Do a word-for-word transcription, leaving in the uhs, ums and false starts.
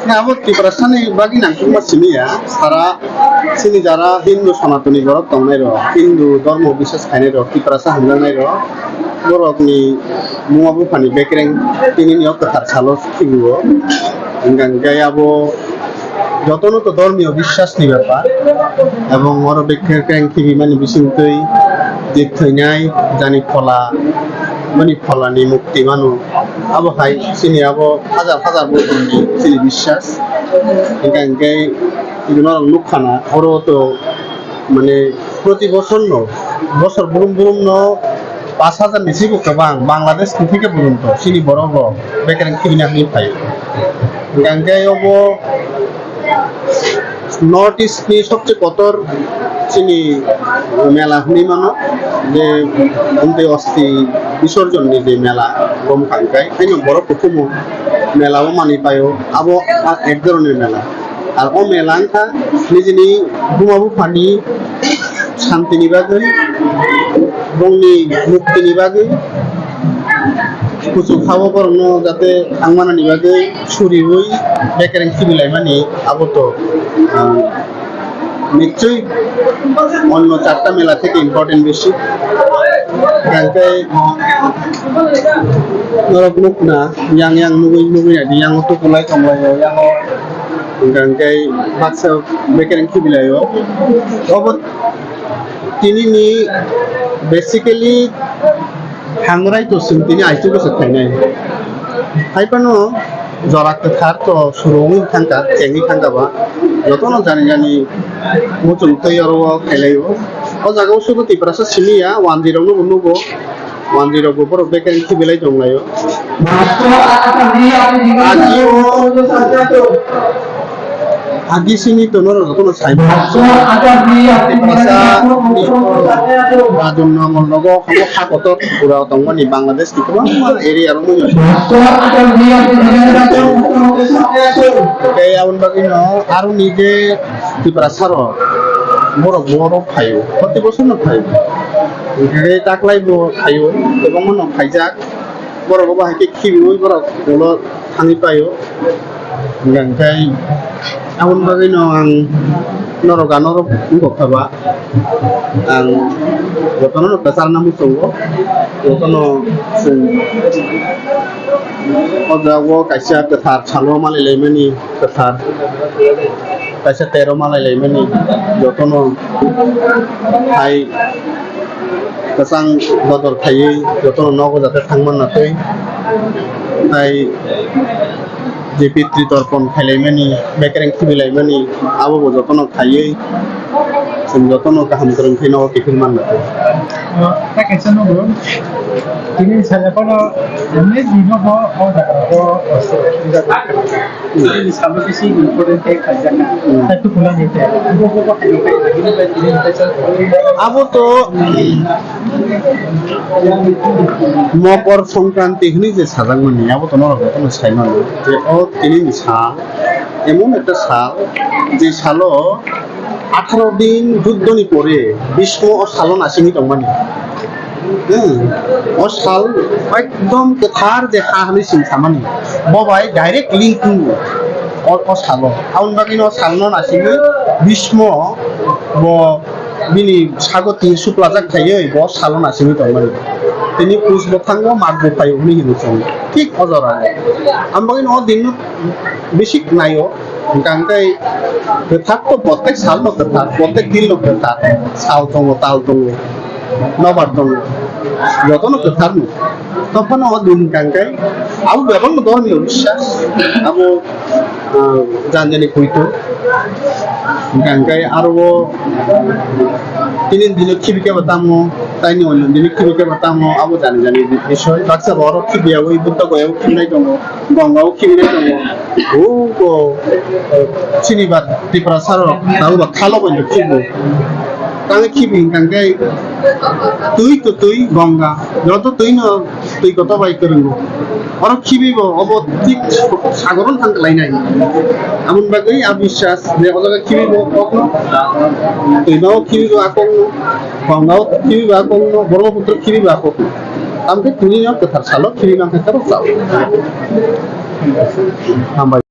Abo Tiprasani bagwi nangkukma simi ya, sara chini jara Hindu Sanatoni borok tongnai rok, Hindu dhormo biswas khainai rok, Tiprasa hamjaknai rok, borokni buma buphani bekereng tinini o kwthar salo khibigo. Hingkha hingkhe abo jotono to dhormiyo biswas ni bepar, ebong oro bekereng khibimani bisingtwi je thwinai jani phola, boni pholani mukti mano. Abo hai chini abo hajar hajar bosorni chini biswas. Hingkha hingkhe chwng norok nukha na, oro to mane proti bosor no, bosor brum brum no pash hajar ni siko kwbang Bangladesh ni theke brum to chini borok rok bekereng khibina hinwi phai. Hingkha hingkhe obo North East ni sobse kotor chini mela hinwi mano, je Omtwi Osti Bisorjon ni je mela, bo wngkha hingkhe haino borok kuchumo mela o manwi paio, abo a ek dhoroner mela. Ar o mela wngkha nijini buma buphani santini bagwi, bongni muktini bagwi, kuchuk ha-o borokno jate thangmanani bagwi suriui bekereng khibilaimani abo to, ah, nichoi onno charta mela theke important besi. Hingkhe norok nukna yang yang nugui nugui naidi, yang tukulai tonglaio, yang hingkhe baksa bekereng khibilaio. Obo tinini basically Hangrai to chwng tini aichugo se khainai. Hai phano jora kwthar to surungwi thangkha, chengwi thangkha ba. Jotono jani jani muchung twi oro o khailaio. O jaga o sudu Tiprasa simi ya, wanjwi rokno bo nugo. Wanjwi rok bo borok bekereng khibilai tonglaio. Agi o, agi simi to norok jotono sai mano. Tiprasa ni rajwng nongol nogo omo ha kotor pura tongmani Bangladesh ni kwbangma area rok nw. Tei aboni bagwi no aroni je Tiprasa rok borok borok phaio, proti bosor no phaio. Hingkhe taklai bo phaio, kwbangma no phaijak. Borok bo hai khe khibiui borok ulo thangwi paio. Hingkhe aboni bagwi no ang norok ano norok wngkha ba. Ang jotono no kwcharna muchungo, jotono chwng o jaga o kaisa kwthar salo malai laimani, kwthar kaisa tero malai laimani, jotono hai kwchang bodol khaiwi jotono nogo jate thangman natwi, tai je pitri torpon khailaimani, bekereng khibilaimani, abo bo jotono khaiwi chwng jotono kaham kwrwng khe nogo kiphil man natwi. O, ta kaisa nogo, tini saya kono, ini di nogo, o jaga o, o, Bini salo bisi important khe khaijak na. Hmm. Tai tukhuna ni te. Bo, bo, bo, hai, hai, hai, hai, hai. Abo to Mokor Songkranti hwnwi je sajakmani, abo to norok jotono sai mano. Je o tini ni sal, emon ekta sal, je salo atharo din juddhoni pore Bhismo o salo nasingwi tongmani. Hmm. O sal ekdom kwthar je ha hwnwi chwng samani. Bo bai direct link wngo o, o salo. Aboni bagwi no o salno naisingwi Bhismo bo bini sago twi suplajak khaiwi bo salo naisingwi tongmani. Tini pus bo thango, mag bo phaio hwnwi hino chwng. Thik o jora. Aboni bagwi no o din no bisi naio. Hingkha hingkhe kwthar to, protek sal no kwthar, protek din no kwthar, sal tongo, tal tongo, nobar tongo, jotono kwthar no. Tophano o din hingkha hingkhe abo bebak no dhormiyo biswas, abo, ah, janjani poito. Hingkha hingkhe aro o tini dino khibi khe bo tamo, taini onno dino khibi khe bo tamo, abo jani jani bisoy. Baksa bo oro khibiyaui, Buddha goya o khibinai tongo. Gongao khibinai tongo. Uko, eh, chini ba Tiprasa rok, tabo ba khalo bai khibo. Tangwi khibi hingkha hingkhe twi to twi Gonga. Joto twi no twi kotor bai kwrwngo. Oro khibi bo obo thik sagoro thang lainai. Aboni bagwi a biswas je o jaga khibi bo kokno. Twi no khibi bo a kokno. Gongao khibi bo a kokno. Brahmaputra khibi bo a kokno. Tamkhe tini no kwthar salo khibi mankha khe rok chao. Hambai.